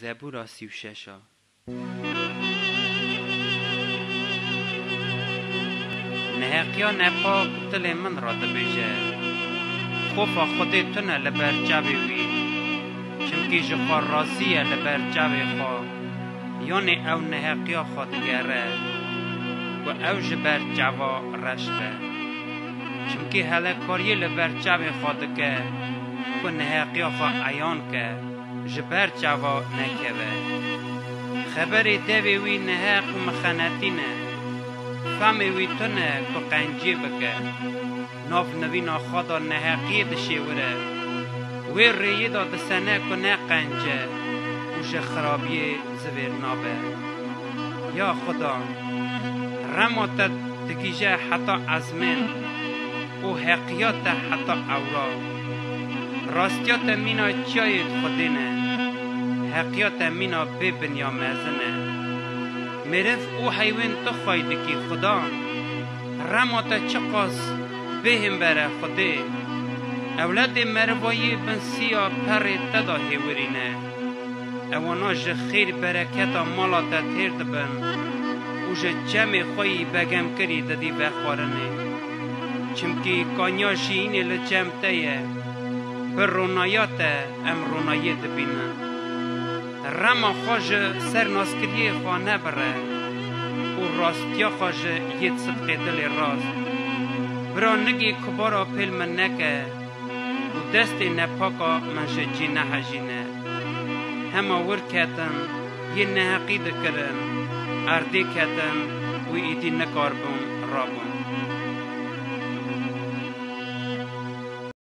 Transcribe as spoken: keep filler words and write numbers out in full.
Zebûra sî û şeş a. Neheqiya nepak dilê min re dibêje, xofa Xwedê tune li ber çavê wî, çimkî ji xwe razî ye li ber çavê xwe, yanê ew neheqiya xwe digere, ku ew ji ber çava reş be. Çimkî helekariyê li ber çavê xwe dike, ku neheqiya xwe eyan ke, ji ber çava nekeve. Xeberê devê wî neheq û mixenetîn e. Femê wî tune ku qenciyê bike. Nav nivîna xwe de neheqiyê dişêwire. Wê rêyê de disene ku neqence û ji xirabiyê zivêr nabe. Ya Xuda, rema te digihîje heta ezmên û heqiya te heta ewra. Rastiya te mîna çiyayê Xwedê ne, heqiya te mîna bê binya mezin e. Meriv û heywan tu xwey dikî Xuda, rema te çiqas bêhêmber e Xwedê. Ewledê merivayî bin siya perê te de hêwirî ne. Ewana ji xêr bereketa mala te têr dibin û ji çemê xwe yî begemkirî didî vexwarinê. Çimkî kaniya jiyînê li cem te ye. Bi ronaya te em ronayiyê dibînin. Rema xwe ji ser naskiriyê xwe nebire û rastiya xwe ji yê sidqê dilê rast. Bira nigê kubara pêl min neke û destê nepaka min ji cî nehejîne. Hema wir ketin, yê neheqî dikirin, erdê ketin û îdî nikaribûn rabûn.